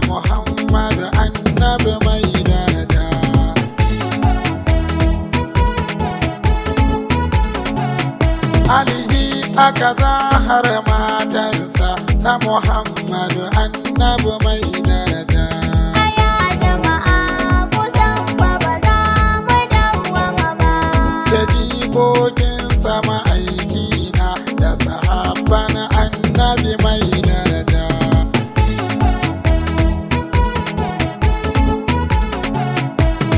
Muhammadu annabi mai daraja. Alihi aka zahar matansa na Muhammadu annabi mai daraja. Aya jama'a kusan fa ba za mu dawwama ba. Da jikokinsa ma'aikina da sahabban annabi mai daraja.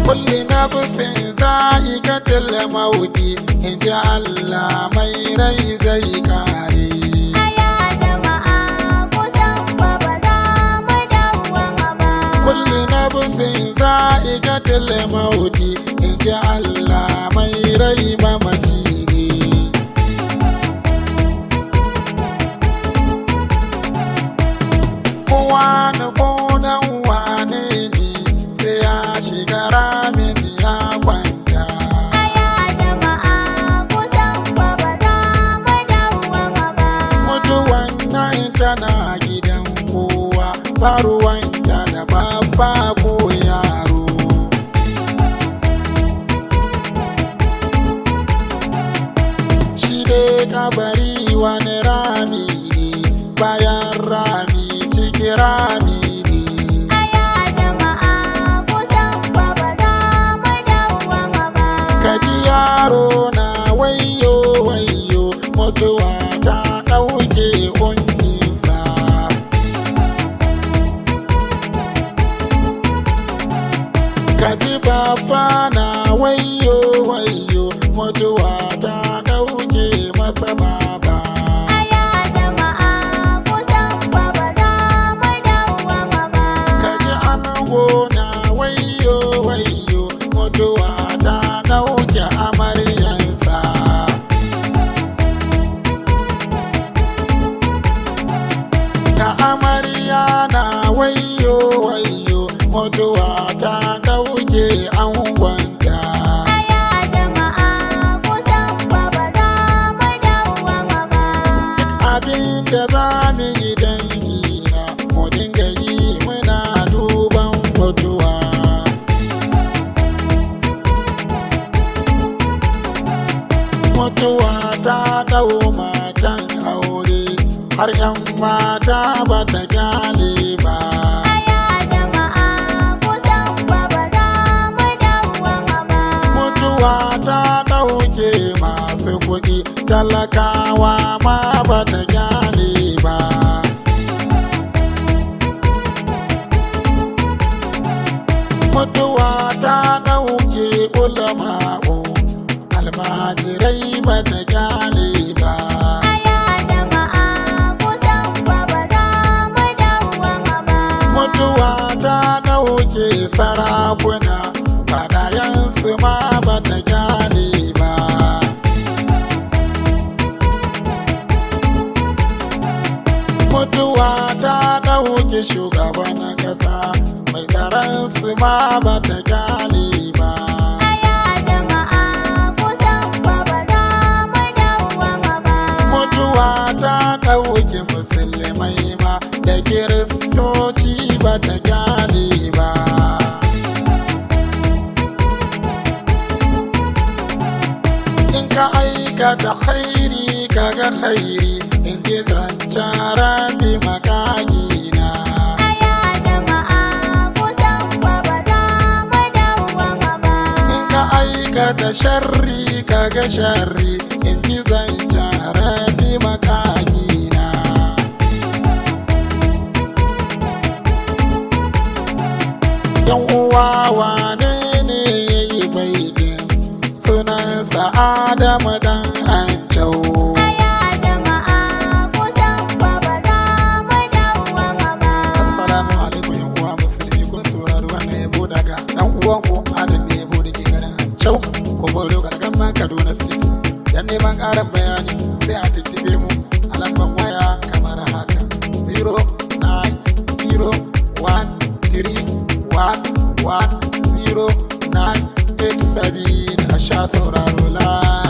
Kulli nafsin za'iqatul mauti, in ji Allah mai rai zai kare. Aya jama'a kusan fa ba za mu dawwama ba. Kulli nafsin za'iqatul mauti, in ji Allah mai rai mamaci ne. Kowa na kodan wane ne sai ya shiga ramin ya kwanta. Aya jama'a kusan fa ba za mu dawwama ba. Mutuwan nan tana gidan kowa, faruwanta da babba ko yaro. Shi dai kabari wani rami ne, bayan rami ciki rami ne. Aya jama'a kusan fa ba za mu dawwama ba. Kaji yaro na wayo wayo, mutuwa ta ɗauke umminsa. Kaji baba na wayo wayo, mutuwa ta ɗauke masa baba. Aya jama'a kusan fa ba za mu dawwama ba. Kaji ango na wayo wayo, mutuwa ta ɗauke amaryansa. Da amarya na wayo wayo, mutuwa ta ɗauke angonta. Aya jama'a kusan fa ba za mu dawwama ba. Abin da za mu yi dangina, mu dinga yi muna duban mutuwa. Mutuwa ta ɗau matan aure, har 'yan mata ba ta kyale ba. Aya jama'a kusan fa ba za mu dawwama ba. Mutuwa ta ɗauke masu kuɗi, talakawa ma ba ta kyale ba. Mutuwa ta ɗauke ulama'u, almajirai ba ta kyale ba. Aya jama'a kusan fa ba za mu dawwama ba. Mutuwa ta ɗauke sarakuna, fadayansu ma ba ta kyale ba. Mutuwa ta ɗauke shugaban ƙasa, mai tsaron ma ba ta kyale ba. Aya jama'a kusan fa ba za mu dawwama ba. Mutuwa ta ɗauke musulmai ma da kiristoci ba ta kyale ba. In ka aikata khairi kaga khairi, in ji zancen rabi makagina. Aya jama'a kusan fa ba za mu dawwama ba. In ka aikata sharri kaga sharri, in ji zancen rabi makagina. Yan uwa wane ne ya yi baitin sunansa Adamu dan Ancau. Aya jama'a kusan fa ba za mu dawwama ba. Assalamu alaikum yan uwa musulmi, kun saurari wannan yabo daga dan uwanku Adam ne yabo da ke garin Ancau ko Bolo Gargamma Kaduna State. Dan neman ƙarin bayani sai a tuntube mu a lambar waya kamar haka: 09013110987. A sha sauraro la.